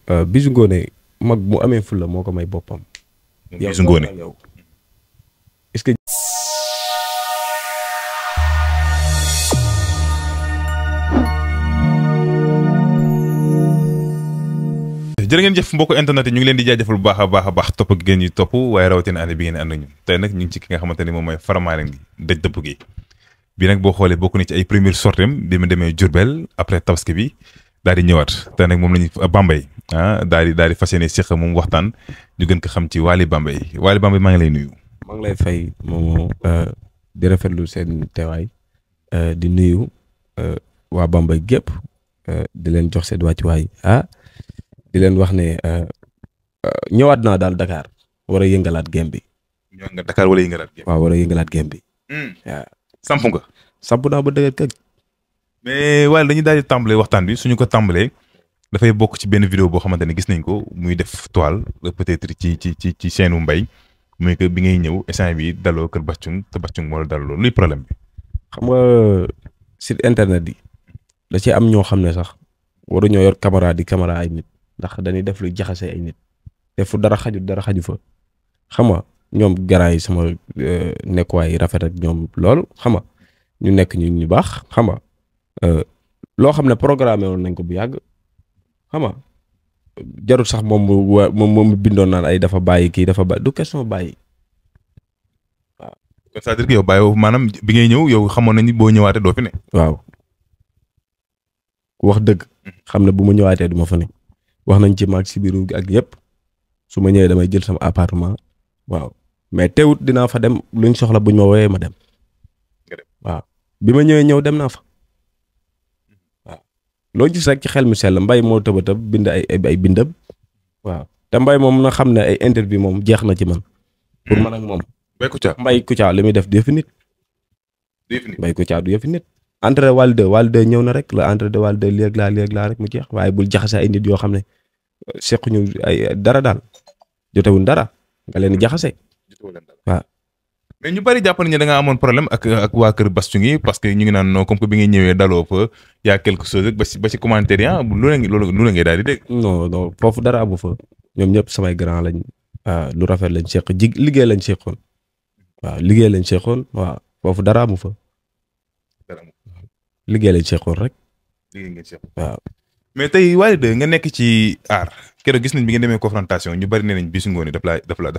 Bijou Ngoné mag mu amee fulla moo ko may boppam. Bijou Ngoné yow est-ce que. jërë ngeen jëf mbokku internet yi ñu ngi leen di jaajëfal bu baax a baax topp gi ngeen ñuy topp waaye rawatina ànd bi ngeen ànd ñu tey nag ñu ngi ci ki nga xamante ni moom mooy Faramareen gi dëj dëpp gi bi nag boo xoolee bokk na ci ay première sortem bi mu demee Diourbel après tabaski bi daal di ñëwaat tey nag moom lañu Bambey daal di fas yéene séq moom waxtaan ñu gën ko xam ci Waly Bambey maa ngi lay nuyu. maa ngi lay fay moom di rafetlu seen teewaay di nuyu waa Bambey gépp di leen jox seen wàccuwaay di leen wax ne ñëwaat naa daal Dakar war a yëngalaat game bi. ñëwaat nga Dakar wala yëngalaat game. waaw war a yëngalaat game bi. waaw samp nga. samp naa ba dëgër kër. mais waaye dañuy daal di tàmbalee waxtaan bi suñu ko tàmbalee dafay bokk ci benn vidéo boo xamante ne gis nañ ko muy def toile peut-être ci chaîne Mbaye muy que bi ngay ñëw instant bi daloo kër Bathioung te Bathioung moo la daloo luy problème bi. xam nga site internet yi da ci am ñoo xam ne sax waruñoo yor caméra ay nit. ndax dañuy def lu jaxase ay nit te fu dara xaju fa xam nga ñoom garaa yi sama nekkuwaay rafet ak ñoom loolu xam nga ñu nekk ñu baax xam nga loo xam ne programmé woon nañ ko bu yàgg xam nga jarul sax moom mu bindoon naan ay dafa bàyyi kii dafa bàyyi du question bàyyi waaw. c'est-à-dire que yow bàyyi maanaam bi ngay ñëw yow xamoon nañu boo ñëwaatee doo fi ne. waaw wax dëgg xam ne bu ma ñëwaatee du ma fa ne. wax nañ ci maag si biiru ak yëpp su ma ñëwee damay jël sama appartement waaw mais teewut dinaa fa dem luñ soxla buñ ma woowee ma dem waaw bi ma ñëw dem naa fa waaw loo gis rek ci xel mu sell Mbaye moo tëb bind ay bindam waaw te Mbaye moom na xam ne ay interview moom jeex na ci man pour man ak moom. Mbaye Kouthia li muy def du yëfi nit. Mbaye Kouthia du yëfi nit. entrée Waly 2 ñëw na rek la entrée de Waly 2 léeg laa rek mu jeex waaye bul jaxase ay nit yoo xam ne sequñu ay dara daal jotewuñ dara nga leen jaxase waaw. mais ñu bari jàpp nañu da nga amoon problème ak waa kër Bathioung yi parce que ñu ngi naan non comme que bi ngay ñëwee daloo fa y a quelque chose ba ci commentaire yi lu la ngay daal di dégg. non foofu dara amu fa ñoom ñëpp samay grand lañ lu rafet lañ seq liggéey lañ seqoon waaw foofu dara amu fa. liggéey lañ seqoon rek. waaw. mais tey Waly 2 nga nekk ci aar keroog gis nañ bi nga demee confrontation ñu bari nee nañ Bijou Ngoné daf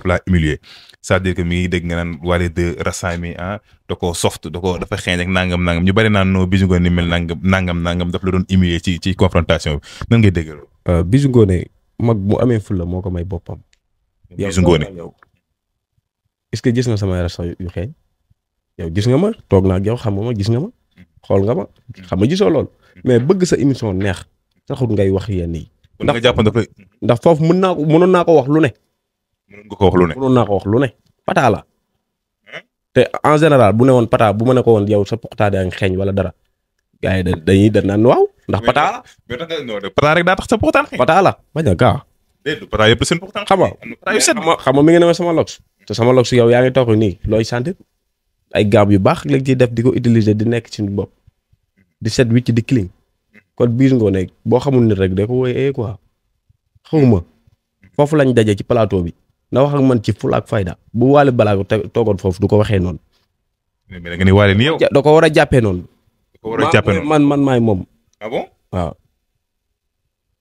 laa humilier c'est-à-dire que mi ngi dégg nga naan Waly 2 rasaay mi da koo soft dafa xeeñ ak nangam ñu bari naan non Bijou Ngoné mel nangam daf la doon humilier ci confrontation bi nan ngay dégg loolu. Bijou Ngoné mag mu amee fulla moo ko may boppam. Bijou Ngoné yow est-ce que gis nga sama rasa yu xeeñ yow gis nga ma toog naa ak yow xam nga ma gis nga ma. xool nga ma xam nga gisoo lool mais bëgg sa émission neex taxul ngay wax yenn yi. ndax foofu mënoon naa ko wax lu ne. mënoon naa ko wax lu ne pata la te en général bu ne woon pata bu ma ne ko woon yow sa poqtaa daa ngi xeeñ wala dara gars yi dañ naan waaw ndax pata la. pata rek daa tax sa poqtaan xeeñ. pata la bañ a gaa. pata yëpp seen poqtaan xam nga mi ngi ne sama lox te sama lox yow yaa ngi toog nii looy sentir ay gaab yu baax léegi ciy def di ko utiliser di nekk ci bopp di set wicc di clean kon Bijou Ngoné boo xamul nit rek da ko wooyee quoi xawma foofu lañ daje ci plateau bi na wax ak man ci fula ak fayda bu Waly balaa ko toogoon foofu du ko waxee noonu. mais da nga ni Waly ni yow. da ko war a jàppee noonu. man maay moom. ah bon waaw.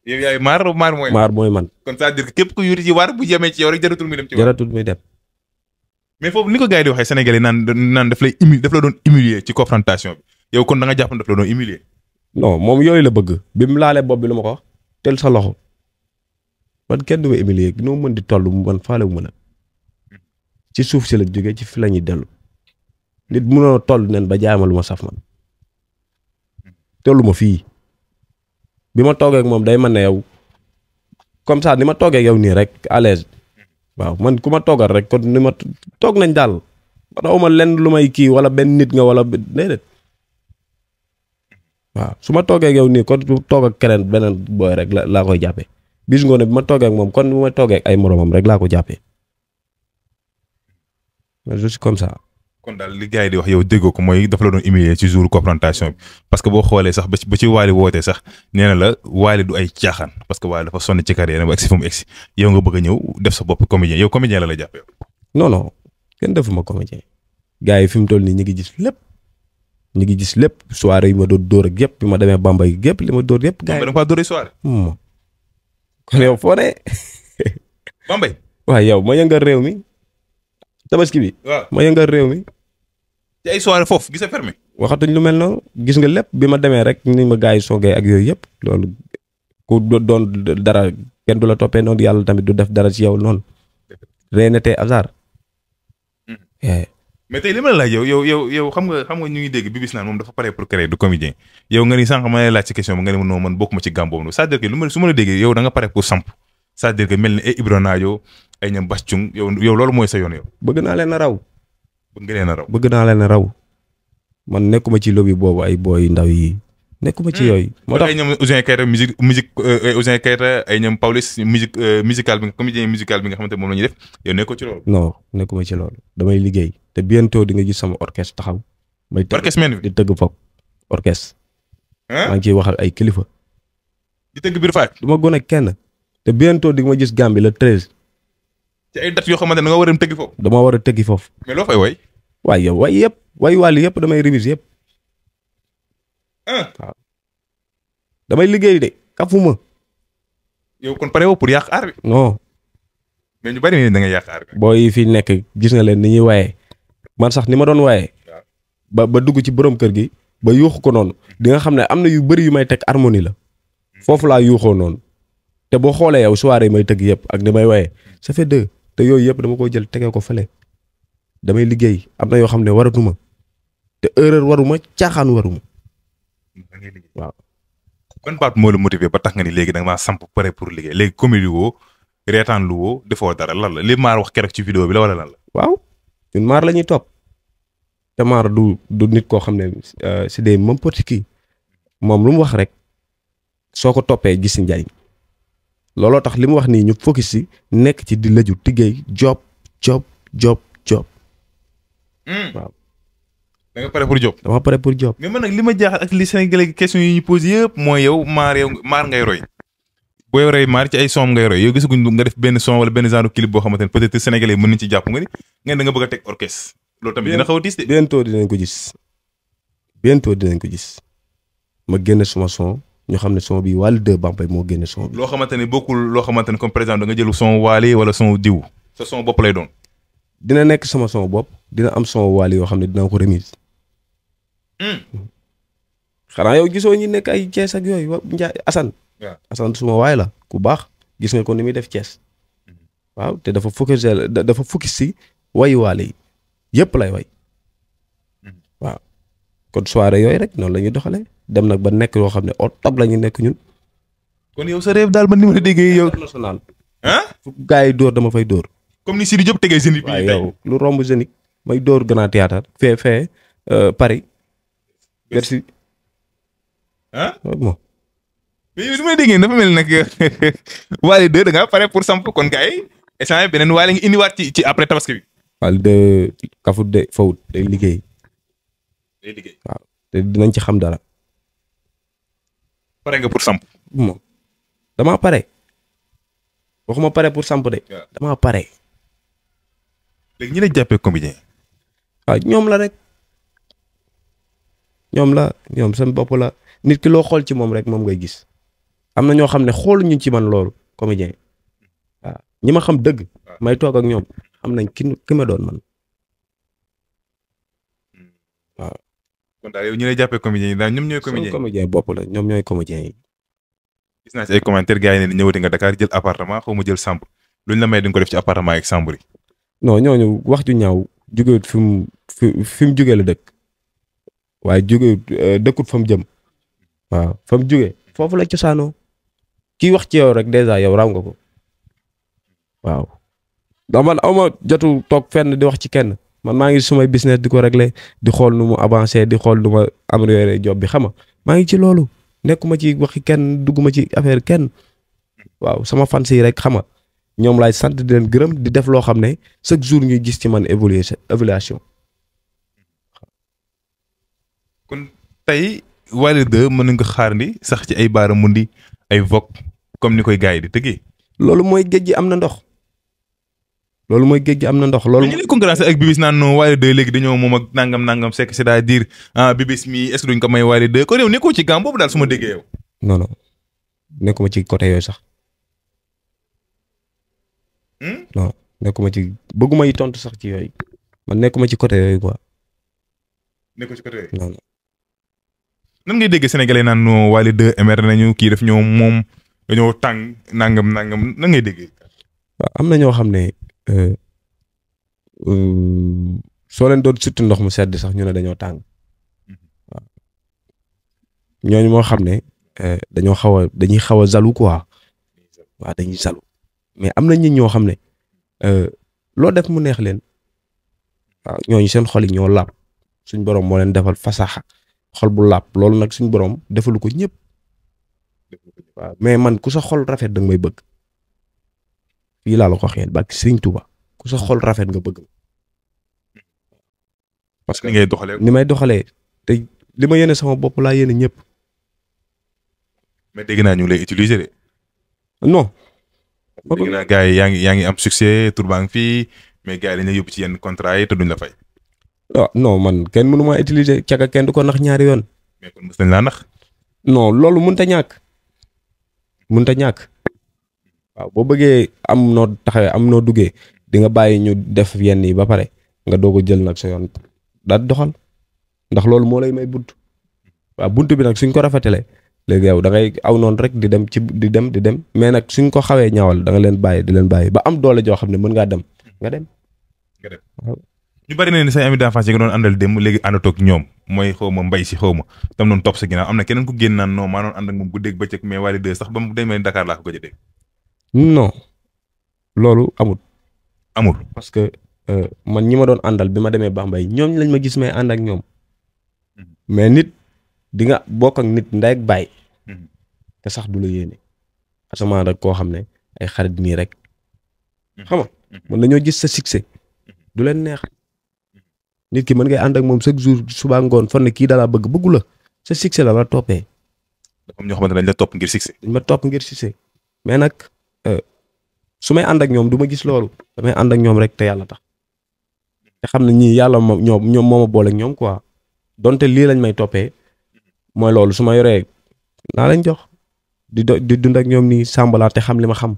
yow yaay maar mooy. maar mooy man. kon c'est-à-dire que képp ku yuri ci waar bu jëmee ci yow rek jaratul muy dem ci waar. jaratul muy dem. mais foofu ni ko gars yi di waxee Sénégalais naan daf la doon humilier ci confrontation bi yow kon da nga jàpp daf la doon humilier. non moom yooyu la bëgg bi mu laalee bopp bi lu ma ko wax tel sa loxo man kenn du ma humilier noo mën di toll man faale wu ma la ci suuf si la jógee ci fi la ñuy dellu nit mënoo toll nen ba jaay ma lu ma saf man tollu ma fii bi ma toogee ak moom day man ne yow comme ça ni ma toogee ak yow nii rek à l'aise waaw man ku ma toogal rek kon ni ma toog nañ daal man awma lenn lu may kii wala benn nit nga wala déedéet waaw su ma toogee ak yow nii kon toog ak keneen beneen booy rek laa koy jàppee Bijou Ngoné bi ma toogee ak moom kon bu ma toogee ak ay moromam rek laa ko jàppee mais je suis comme ça kon daal li gars yi di wax yow déggoo ko mooy dafa la doon humilier ci jour confrontation bi parce que boo xoolee sax ba ci Wally wootee sax nee na la Wally du ay caaxaan parce que Wally dafa sonn ci carrière ba egsi fu mu egsi yow nga bëgg a ñëw def sa bopp comédien yow comédien la jàpp yow. non kenn defuma comédien gars yi fi mu toll nii ñu ngi gis lépp ñu ngi gis lépp soirée yi ma doon dóor ak yëpp bi ma demee Bambey gépp li ma dóor yëpp. gars yi da nga faa dóoree soirée. kon yow foo ne. Bambey. waaw yow ma yëngal réew mi tabaski bi. waaw ma yëngal réew mi. ci ay soirée foofu gis nga fermé. waxatuñ lu mel noonu gis nga lépp bi ma demee rek ni ma gars yi soogee ak yooyu yëpp loolu ku doon dara kenn du la toppee noonu yàlla tamit du def dara ci yow noonu. rien n'était hasard. mais tey li ma la laaj yow xam nga ñu ngi dégg Bibis naan moom dafa pare pour créer du comédien yow nga ni sànq ma lay laaj ci question bi nga ne ma non man bokkuma ci gàm boobu c'est-à-dire que su ma la déggee yow da nga pare pour samp c'est-à-dire que mel ni ay Ibra Naajo ay ñoom Bass Thioung yow loolu mooy sa yoon yow. bëgg naa leen a raw. bëgg naa leen a raw. man nekkuma ci lobby boobu ay booy ndaw yi. nekkuma ci yooyu. moo tax ay ñoom Ouzin Keita musique Ouzin Keita ay ñoom Pawlish musical bi comédien musical bi nga xamante moom la ñuy def yow nekkoo ci loolu. non nekkuma ci loolu damay liggéey te bientôt di nga gis sama orchestre taxaw. may orchestre men di tëgg foog orchestre. maa ngi ciy wax ak ay kilifa. di tëgg biir faaj. du ma gone kenn. te bientôt di nga ma gis Gambie le 13. ci ay dates yoo xamante ne nga war a tëggi foofu. dama war a tëggi foofu. mais loo fay woy. waaye yow way yëpp way wàll yëpp damay réviser yëpp. waaw damay liggéey de kafuma. yow kon pare woo pour yàq aar bi. non. mais ñu bari da ngay yàq aar bi. booy yi fi nekk gis nga leen ni ñuy waaye man sax ni ma doon waaye. ba dugg ci borom kër gi. ba yuuxu ko noonu. di nga xam ne am na yu bëri yu may teg harmonie la. foofu laa yuuxoo noonu. te boo xoolee yow soirée may tëgg yëpp ak ni may waaye ça fait deux te yooyu yëpp dama ko jël tegee ko fële. damay liggéey am na yoo xam ne waratuma te erreur waruma caaxaan waruma. waaw. kon baat moo la motivé ba tax nga ni léegi da nga maa samp pare pour liggéey léegi comédie woo reetaan lu woo defoo dara lan la li maar wax keroog ci vidéo bi la wala lan la. waaw ñun maar la ñuy topp te maar du nit koo xam ne c'est des n'importe qui moom lu mu wax rek soo ko toppee gis njariñ looloo tax li mu wax nii ñu focus si nekk ci di lëju liggéey job. waaw. da nga pare pour job. dama pare pour job. mais man nag li ma jaaxal ak li Sénégalais question yi ñu posé yëpp mooy yow maar ngay roy. booy roy maar ci ay son ngay roy yow gisaguñ nga def benn son wala benn genre clip boo xamante ne peut-être Sénégalais mën nañ ci jàpp nga ni ngeen da nga bëgg a teg orchestre. loolu tamit dina xaw a diis de. bientôt dinañ ko gis. ma génne suma son ñu xam ne son bi Wally 2 Bambey moo génne son bi. loo xamante ne bokkul loo xamante ne comme par exemple da nga jël son Wally wala son diw sa son bopp lay doon. dina nekk sama son bopp dina am son Wally yoo xam ne dina ko remise. xanaa yow gisoo ñi nekk ay Thiès ak yooyu Ndiaye Assane. waaw Assane suma waay la ku baax gis nga ko ni muy def Thiès. waaw te dafa focus si wayu Wally yi yëpp lay way. waaw kon soirée yooyu rek noonu la ñuy doxalee dem nag ba nekk yoo xam ne au top la ñu nekk ñun. kon yow sa rêve daal man ni ma la déggee yow. international. fu gars yi dóor dama fay dóor. comme ni Sidi Diop tegee Zénith bi. waaw yow lu romb Zénith may dóor Grand Théâtre fee Paris. merci. bon. mais yow li may déggee dafa mel nag Wally 2 da ngaa pare pour samp kon gars yi instant beneen Wally ngi indiwaat ci après tabaski bi. Wally 2 kafut de fawut day liggéey. waaw te dinañ ci xam dara. pare nga pour samp. moom damaa pare. waxuma pare pour samp de. damaa pare. léegi ñi lay jàppee comédien. waaw ñoom la rek. ñoom seen bopp la nit ki loo xool ci moom rek moom ngay gis. am na ñoo xam ne xooluñu ci man loolu comédien. waaw ñi ma xam dëgg. may toog ak ñoom xam nañ ki ma doon man. waaw. kon daal yow ñi lay jàppee comédien yi daal ñoom ñooy. comédien bopp la ñoom ñooy comédien yi. gis naa ci ay commentaires gars yi ne ñëwati nga Dakar jël appartement xaw ma jël chambre luñ la may di nga ko def ci appartement ak chambre yi. non ñooñu wax ju ñaaw jógewut fi mu jógee la dëkk waaye jógewut dëkkut fa mu jëm waaw fa mu jógee foofu la cosaanoo kii wax ci yow rek dèjà yow raw nga ko waaw. ndax man awma jotu toog fenn di wax ci kenn man maa ngi sumay business di ko régler di xool nu mu avancé di xool nu ma améliorer job bi xam nga maa ngi ci loolu. nekkuma ci waxi kenn dugguma ci affaire kenn waaw sama fans yi rek xam nga ñoom laay sant di leen gërëm di def loo xam ne chaque jour ñuy gis ci man évolution. tey Wally 2 mën nañ ko xaarandi sax ci ay baara mundi ay Vogue comme ni koy gars yi di tëggee. loolu mooy géej gi am na ndox. loolu mooy géej gi am na ndox loolu. ñu lay concurrence ak Bibis naan non Wally 2 léegi dañoo moom ak nangam c'est que c'est-à-dire Bibis mi est-ce que duñ ko may Wally 2 kon yow nekkoo ci gam boobu daal su ma déggee yow. non non nekkuma ci côté yooyu sax. non nekkuma ci bëgguma yi tontu sax ci yooyu man nekkuma ci côté yooyu quoi. nekkoo ci côté yooyu. non non. nan ngay dégg sénégalais naan non Wally 2 émer nañu kii def ñoo moom dañoo tàng nangam nan ngay déggee. waaw am na ñoo xam ne soo leen doon surtout ndox mu sedd sax ñu ne dañoo tàng waaw ñooñu moo xam ne dañuy xaw a zalu quoi waaw dañuy zalu mais am na ñi ñoo xam ne loo def mu neex leen waaw ñooñu seen xol yi ñoo laab suñ borom moo leen defal fasaxa xol bu laab loolu nag suñ borom defalu ko ñëpp waaw mais man ku sa xol rafet da nga may bëgg. fii laa la ko waxee ba Serigne Touba ku sa xol rafet nga bëgg parce que ni ngay doxalee. ni may doxalee te li ma yéene sama bopp laa yéene ñëpp. mais dégg naa ñu lay utiliser de. non. dégg naa gars yi yaa ngi am succès tur baa ngi fii mais gars yi dañ la yóbbu ci yenn contrat yi te duñ la fay. ah non man kenn mënu maa utiliser caga kenn du ko nax ñaari yoon. mais kon mës nañ laa nax. non loolu mënut a ñàkk. mënut a ñàkk. waaw boo bëggee am noo taxawee am noo duggee di nga bàyyi ñu def yenn yi ba pare nga doog a jël nag sa yoon daal doxal ndax loolu moo lay may bunt waaw bunt bi nag suñ ko rafetalee léegi yow da ngay aw noonu rek di dem mais nag suñ ko xawee ñaawal da nga leen bàyyi ba am doole joo xam ne mën ngaa dem nga dem. waaw. ñu bari na ne say ami d'enfance yi nga doon àndal dem léegi àndatoog ñoom mooy xaw ma mbay si xaw ma tam noonu topp sa ginnaaw am na keneen ku génn naan non maa doon ànd ak moom guddeeg bëccëg mais Wally 2 sax ba mu demee Dakar laa ko gëj a dégg. non loolu amul parce que man ñi ma doon àndal bi ma demee Bambey ñoom lañ ma gis may ànd ak ñoom mais nit di nga bokk ak nit ndey ak baay te sax du la yéene asamaan rek koo xam ne ay xarit nii rek xam nga mën nañoo gis sa succès du leen neex nit ki mën ngay ànd ak moom chaque jour suba ngoon fan ne kii dalaa bëggu la sa succès la toppee. dafa am ñoo xamante ne dañ la topp ngir succès. dañ ma topp ngir succès mais nag. su may ànd ak ñoom du ma gis loolu damay ànd ak ñoom rek te yàlla tax te xam ne ñii yàlla ñoom moo ma boole ak ñoom quoi donte lii lañ may toppee mooy loolu su ma yoree naa lañ jox di dund ak ñoom nii sàmbalaat te xam li ma xam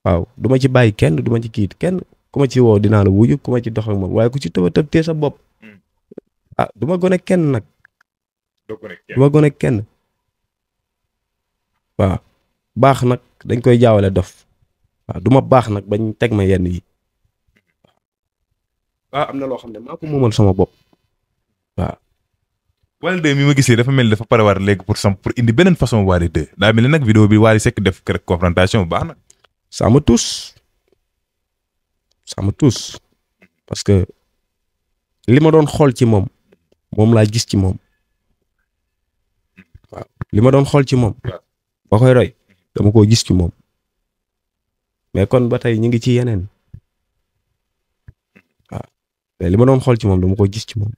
waaw du ma ci bàyyi kenn du ma ci kiit kenn ku ma ci woo dinaa la wuyu ku ma ci dox ak moom waaye ku ci tëb tee sa bopp du ma gone kenn nag. du ma gone kenn waaw baax nag dañ koy jaawale dof. waaw du ma baax nag bañ teg ma yenn yi waaw am na loo xam ne maa ko moomal sama bopp waaw. Wally 2 mi ma gisee dafa mel ni dafa pare war léegi pour indi beneen façon Wally 2 daa mel ni nag vidéo bi Wally Seck def rek confrontation bu baax na. ça me touche parce que li ma doon xool ci moom laa gis ci moom waaw li ma doon xool ci moom ba koy roy dama koo gis ci moom. mais kon ba tey ñu ngi ci yeneen waaw mais li ma doon xool ci moom dama ko gis ci moom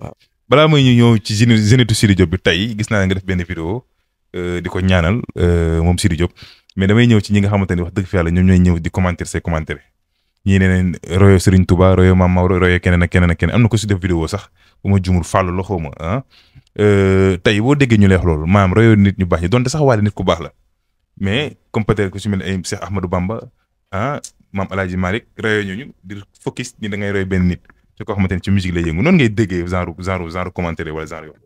waaw. balaa may ñu ñëw ci Zénith Sidy Diop bi tey gis naa nga def benn vidéo di ko ñaanal moom Sidy Diop mais damay ñëw ci ñi nga xamante ni wax dëgg fi yàlla ñoom ñooy ñëw di commenter say commentaire ñii ne neen royo Serigne Touba royo Mame Maodo royo keneen ak keneen am na ko si def vidéo sax bu ma jumul fàllu la xaw ma tey boo déggee ñu lay wax loolu maanaam royo nit ñu baax ñi donte sax Wally nit ku baax la. mais comme peut-être ku si mel ay Cheikh Ahmadou Bamba maam El Hadj Malick royo ñooñu di focus ni da ngay roy benn nit ci koo xamante ne ci musique lay yëngu noonu ngay déggee genre commentaire wala genre yoon.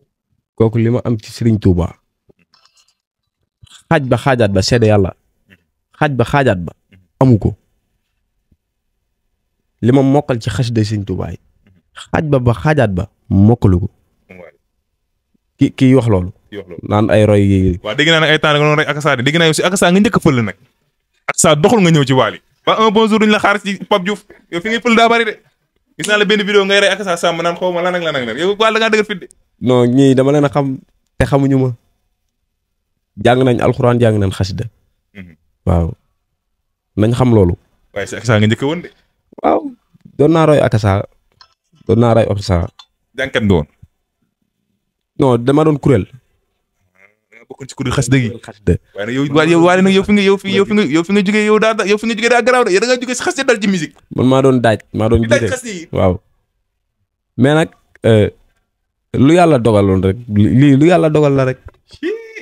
kooku li ma am ci Serigne Touba xaaj ba xaajaat ba seede yàlla xaaj ba xaajaat ba amu ko li ma mokkal ci xasida Serigne Touba yi xaaj ba xaajaat ba mokkalu ko kii wax loolu. naan ay roy yi. waaw dégg naa nag ay temps nga doon roy Akasa dégg naa yow si Akasa nga njëkk a fël nag Akasa doxul nga ñëw ci Wally ba un bon jour duñ la xaar ci Pape Diouf yow fi ngay fël daa bari de gis naa la benn vidéo ngay roy Akasa Samb naan xaw ma lan ak lan ak lan yow Wally da ngaa dëgër fit de. non ñii dama leen a xam te xamuñu ma jàng nañ alxuraan jàng nañ xasida waaw nañ xam loolu. waaye si Akasa nga njëkk a woon de. waaw doon naa roy Akasa doon naa roy Akasa. jànkat nga woon. non dama doon kuréel. bokkoon ci kuréel xasida gi. xasida. waaye nag waaye nag yow fi nga jógee yow daa garaaw de yow da nga jógee si xasida dal ci musique. man maa doon jiite waaw. mais nag lu yàlla dogaloon rek lii lu yàlla dogal la rek.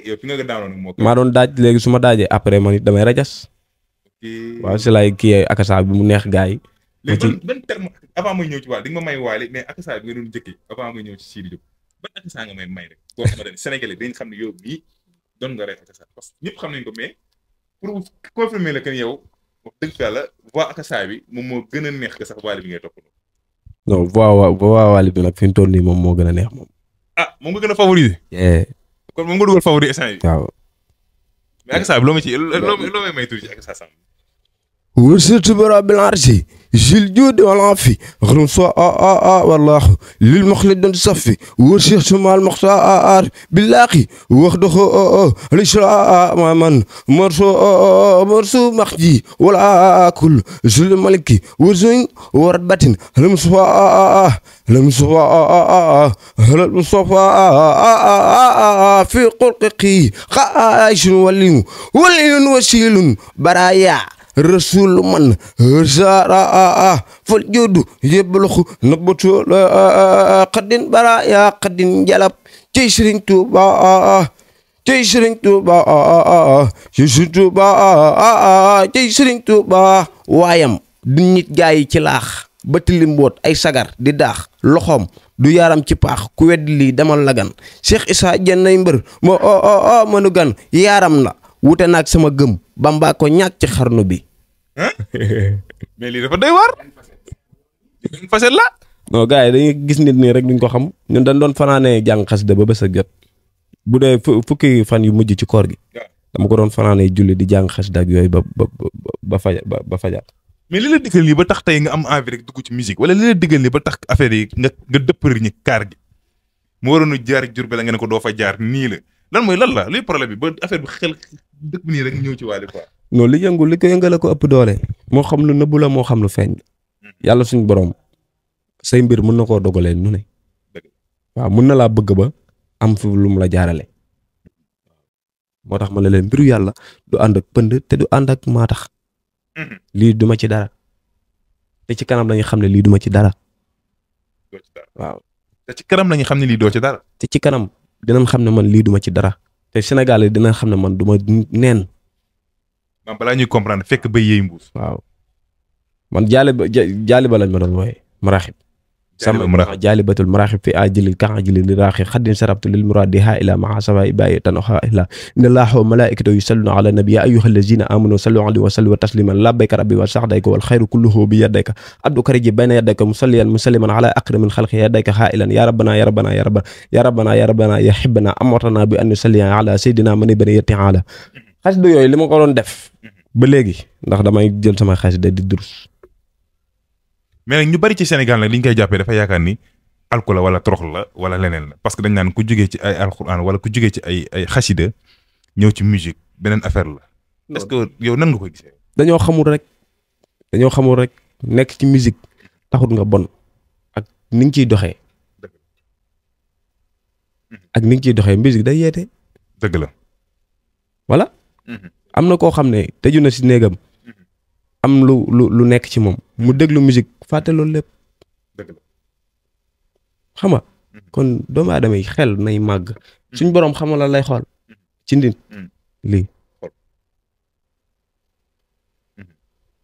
yow fi nga daanoon moo maa doon daaj léegi su ma daajee après man it damay rajas. waaw si laay kii akasa bi mu neex gars yi. léegi ban terme avant muy ñëw ci waale di nga ma may waale mais akasa bi nga doon jëkkee avant muy ñëw ci Sidy Diop ban akasa nga may rek boo xamante ne Sénégalais dañ xam ne yow mii doon nga rey akasa parce que ñëpp xam nañ ko mais pour confirmer la que yow wax dëgg fa yàlla voix akasa bi moom moo gën a neex que sax waale bi ngay topp. non voix waale bi nag fi mu toll nii moom moo gën a neex moom. ah moom nga gën a favoriser. kon moom nga dugal favori instant yi. waaw. mais akasa bi loo may tuuti ci akasa sam. ورسلت برب العرش جيل الجود والعافي غرم سواء والله للمخلد صفي ورسلت مع المختار باللاقي واخده الإشراء مع من مرسو مخجي ولا كل جل ملكي ورزين وربة المصفى في قلقي خايش ولي وسيل برايا رسول من هرزارا فالجود يبلغ نبتو قدن برايا قدن جلب تيسرين توبا تيسرين توبا waayam du nit gaay yi ci laax ba tilim mboot ay sagar di daax loxoom du yaram ci paax ku wedd lii demal lagan Cheikh Issa jennay mbër moo mënu gan yaaram la wute naag sama gëm Bamba ko ñàkk ci xarnu bi. mais lii dafa doy waar. facette la. non gars yi dañuy gis nit nii rek duñ ko xam ñun dañ doon fanaanee jàng xasida ba bés a jot bu dee fukki fan yu mujj ci koor gi. dama ko doon fanaanee julli di jàng xasida ak yooyu ba fajar. mais li la digal lii ba tax tey nga am envie rek dugg ci musique wala li la digal lii ba tax affaire yi nga dëppër ñi kaar gi mu waroon a jaar Jurbel nga ne ko doo fa jaar nii la lan la luy problème bi ba affaire bi xel dëkk bi nii rek ñëw ci waale quoi. non li ko yëngale ko ëpp doole moo xam lu nëbbu la moo xam lu feeñ yàlla suñu borom say mbir mën na koo dogalee nu ne waaw mën na laa bëgg ba am fi lu mu la jaarale moo tax ma ne leen mbiru yàlla du ànd ak pënd te du ànd ak maa tax lii duma ci dara te ci kanam lañu xam ne lii duma ci dara waaw te ci kanam lañu xam ne lii doo ci dara te ci kanam dinañ xam ne man lii duma ci dara te Sénégal yi dinañ xam ne man duma neen man balaa ñuy comprendre fekk ba yéey mbuus. waaw man jaaliba lañ ma doon wooye maraxib sama jaalibatul maraxib fi ajilil ka ajilil li raaxi xaddin sarabtu lil muradi ha ila maa sawa ibayi tanoxa ila inna allaha wa malaikatahu yusalluna ala nabi ya ayyuha allazina amanu sallu alayhi wa sallu wa tasliman labbayka rabbi wa saxdayka wal xayru kulluhu bi yadayka abduka riji bayna yadayka musalliyan musaliman ala akramin xalqi yadayka ha ilan ya rabbana ya rabbana ya rabbana ya rabbana ya rabbana ya hibbana amartana bi an nusalliya ala sayidina mani bani yatiala xasida yooyu li ma ko doon def ba léegi ndax damay jël sama xasida di durus. mais nag ñu bari ci Sénégal nag li ñu koy jàppee dafa yaakaar ni alcool la wala torox la wala leneen la parce que dañ naan ku jógee ci ay alxuraan wala ku jógee ci ay xasida ñëw ci musique beneen affaire la. est-ce que yow nan nga koy gisee. dañoo xamul rek nekk ci musique taxut nga bon ak ni nga ciy doxee. ak ni nga ciy doxee musique day yeete. dëgg la. voilà. am na koo xam ne tëju na si néegam am lu nekk ci moom mu déglu musique fàtte loolu lépp. dëgg la. xam nga kon doomu aadama yi xel nay màgg suñ borom xamal la lay xool ci nit lii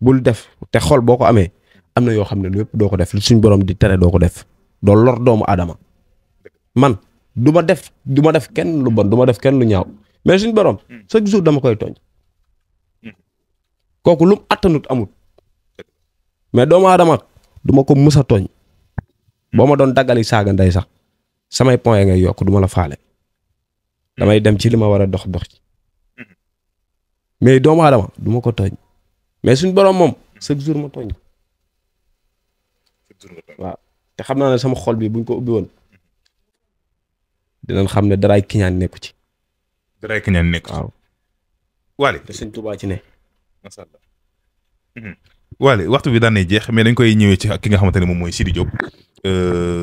bul def te xol boo ko amee am na yoo xam ne lu yëpp doo ko def lu suñ borom di tere doo ko def doo lor doomu aadama man du ma def kenn lu bon du ma def kenn lu ñaaw mais suñ borom chaque jour dama koy tooñ kooku lu mu attanut amut mais doomu aadama du ma ko mus a tooñ boo ma doon daggali saaga ndey sax samay point ngay yokk du ma la faale damay dem ci li ma war a dox ci mais doomu aadama du ma ko tooñ mais suñ borom moom chaque jour ma tooñ waaw te xam naa ne sama xol bi buñ ko ubbi woon dinañ xam ne daraay kiñaan nekku ci. daraay kiñaan nekku ci waaw. Wally te Sëñ Tuubaa ci ne. macha allah Waly waxtu bi daan nay jeex mais dañ koy ñëwee ci ki nga xamante ne moom mooy Sidy Diop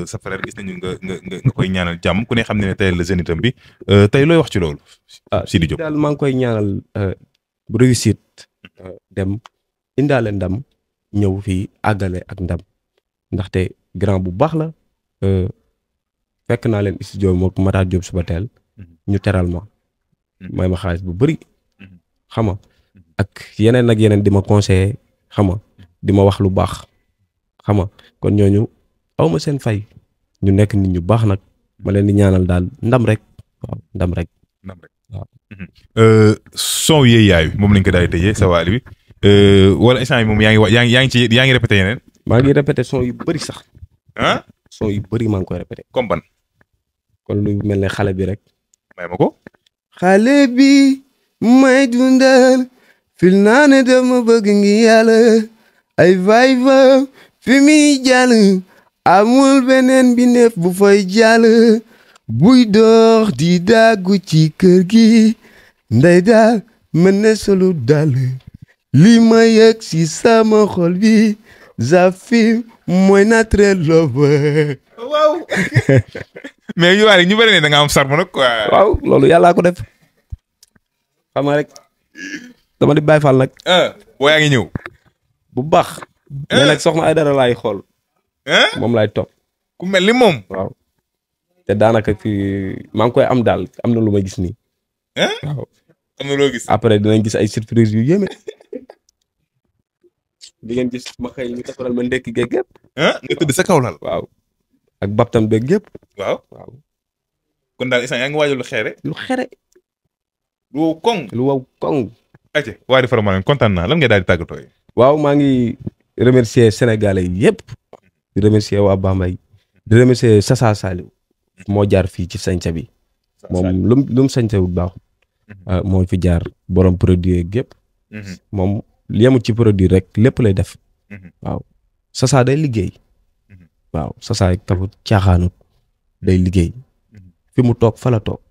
sa frère gis nañu nga koy ñaanal jàmm ku ne xam ne tey la zénitam bi tey looy wax ci loolu. Sidy Diop daal maa ngi koy ñaanal bu réussite dem indaale ndam ñëw fii àggale ak ndam ndaxte grand bu baax la fekk naa leen studio moo ko Matar Diop suba teel ñu teral ma may ma xaalis bu bëri xam nga ak yeneen di ma conseiller xam nga di ma wax lu baax xam nga kon ñooñu aw ma seen fay ñu nekk nit ñu baax nag ma leen di ñaanal daal ndam rek waaw ndam rek waaw. son yee yaay moom lañ ko daal di tëjee sa Waly bi wala instant yi moom yaa ngi répété yeneen. maa ngi répété son yu bëri sax. ah son yu bëri maa ngi koy répété. comme ban. kon lu mel ne xale bi rek. may ma ko. xale bi may dundal fil naa ne dama bëgg ngi yàlla ay vibe fi muy jàll amul beneen bi neef bu fay jàll buy dox di daggu ci kër gi ndey daal mën na solu dal li ma yëg si sama xol bi Zafi mooy naturel love. waaw. mais yu ñu bëri ne da nga am sarme nag quoi. waaw loolu yàllaa ko def xam nga rek dama di Baay Faal nag. boo yaa ngi ñëw. bu baax. mais nag soxna ay dara laay xool. moom laay topp. ku mel ni moom. waaw te daanaka fii maa ngi koy am daal am na lu ma gis nii. waaw am na loo gis. après dinañ gis ay surprise yu yéeme. di ngeen gis ma xëy ñu defaral ma ndekki geeg gépp. nga tëdd sa kaw lal. waaw ak baptam beeg gépp. waaw. kon daal instant yaa ngi waajal lu xeere. lu xere. lu wow koŋ. lu wow koŋ. ayca waa di Faramareen kontaan naa lan ngay daal di tàggatoo yi. waaw maa ngi remercier sénégalais yëpp. di remercier waa Bambey. di remercier Sasa Saliou. moo jaar fii ci sañca bi. moom lu mu sañca wut baaxul. moo fi jaar borom produit yeeg gépp. moom yemut ci produit rek lépp lay def. waaw Sasa day liggéey. waaw Sasa kafut caaxaanut day liggéey. fi mu toog fa la toog.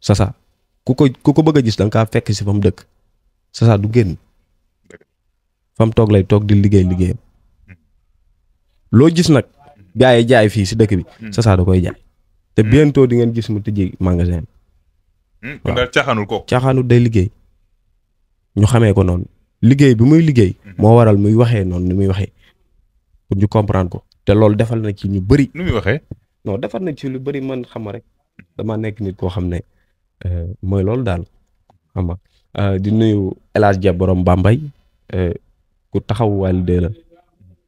Sasa ku ko bëgg a gis da nga kaa fekk si fa mu dëkk. Sasa du génn. fa mu toog lay toog di liggéeyam. loo gis nag gars yi jaay fii si dëkk bi. Sasa da koy jaay. te bientôt di ngeen gis mu tëjee magasin. kon daal caaxaanul ko. caaxaanut day liggéey. ñu xamee ko noonu. liggéey bi muy liggéey. moo waral muy waxee noonu ni muy waxee. pour ñu comprendre ko. te loolu defal na ci ñu bëri. nu muy waxee. non defal na ci lu bëri man xam rek. dama nekk nit koo xam ne mooy loolu daal xam nga di nuyu El Hadj Dia borom Bambey ku taxaw Waly 2 la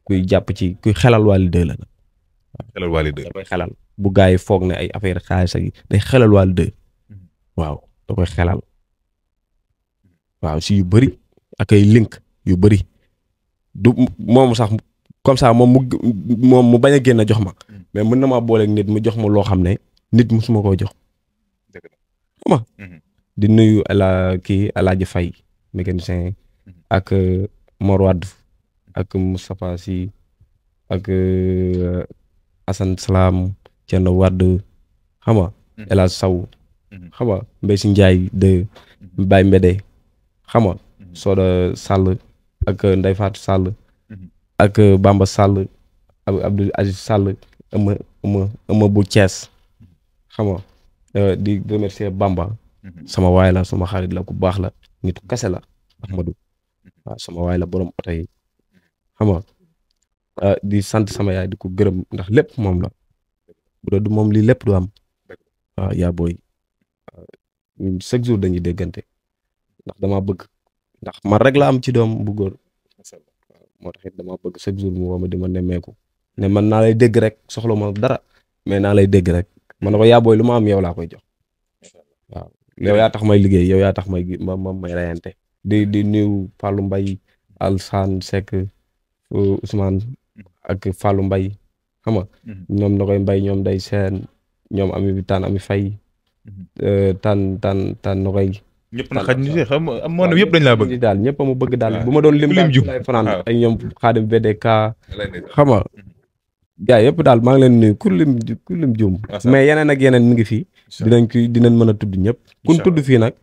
kuy jàpp ci kuy xelal Waly 2 la. xelal Waly 2 da koy xelal bu gars yi foog ne ay affaire xaalis ak day xelal Waly 2 waaw da koy xelal waaw si yu bëri ak ay link yu bëri du moom sax comme ça moom mu bañ a génn jox ma mais mën na maa booleeg nit mu jox ma loo xam ne nit musuma koo jox. xam di nuyu kii El Hadj Faye mécanicien ak Mor Wade ak Moustapha Sy ak Assane Salam Thierno Wade xam nga El Hadj Sow xam nga Mbaye si Ndiaye de Baye Mbede xam nga Soda Sall ak Ndeye Fatou Sall ak Bamba Sall Abdou Aziz Sall ëma bu Thiès xam nga di remercier Bamba sama waay la sama xarit la ku baax la nit ku kese la Ahmadou waaw sama waay la borom oto yi xam nga di sant sama yaay di ko gërëm ndax lépp moom la bu dee du moom lii lépp du am waaw yaa booy chaque jour dañuy déggante ndax dama bëgg ndax man rek la am ci doom bu góor moo tax it dama bëgg chaque jour mu woo ma di ma nemmeeku ne man naa lay dégg rek soxla ma dara mais naa lay dégg rek man na ko yaa booy lu ma am yow laa koy jox waaw yow yaa tax may liggéey yow yaa tax may may rayante di nuyu Fallou Mbaye Alsane Seck Ousmane ak Fallou Mbaye xam nga ñoom na koy Mbaye ñoom day seen ñoom ami bi taan ami fay tan na koy ñëpp na xaj ni xam am moo ne yëpp dañ laa bëgg daal ñëpp a ma bëgg daal bu ma doon lim daal lay fanaan ay ñoom Xaadim VDK xam nga gaa yëpp daal maa ngi leen nuyu ku lim juum mais yeneen ak yeneen mi ngi fii dinañ mën a tudd ñëpp kun tudd fii nag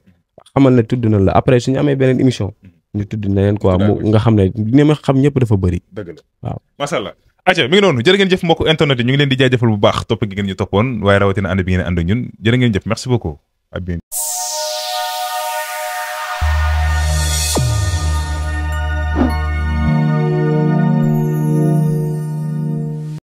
xamal ne tudd na la après suñu amee beneen émission ñu tudd neneen quoi mu nga xam ne ni ma xam ñëpp dafa bëri. dëgg la waaw macha allah. acca mi ngi noonu jërë ngeen jëf mbokk internet yi ñu ngi leen di jaajëfal bu baax topp gi ngeen ñu toppoon waaye rawatina ànd bi ngeen ànd ñun jërë ngeen jëf merci beaucoup.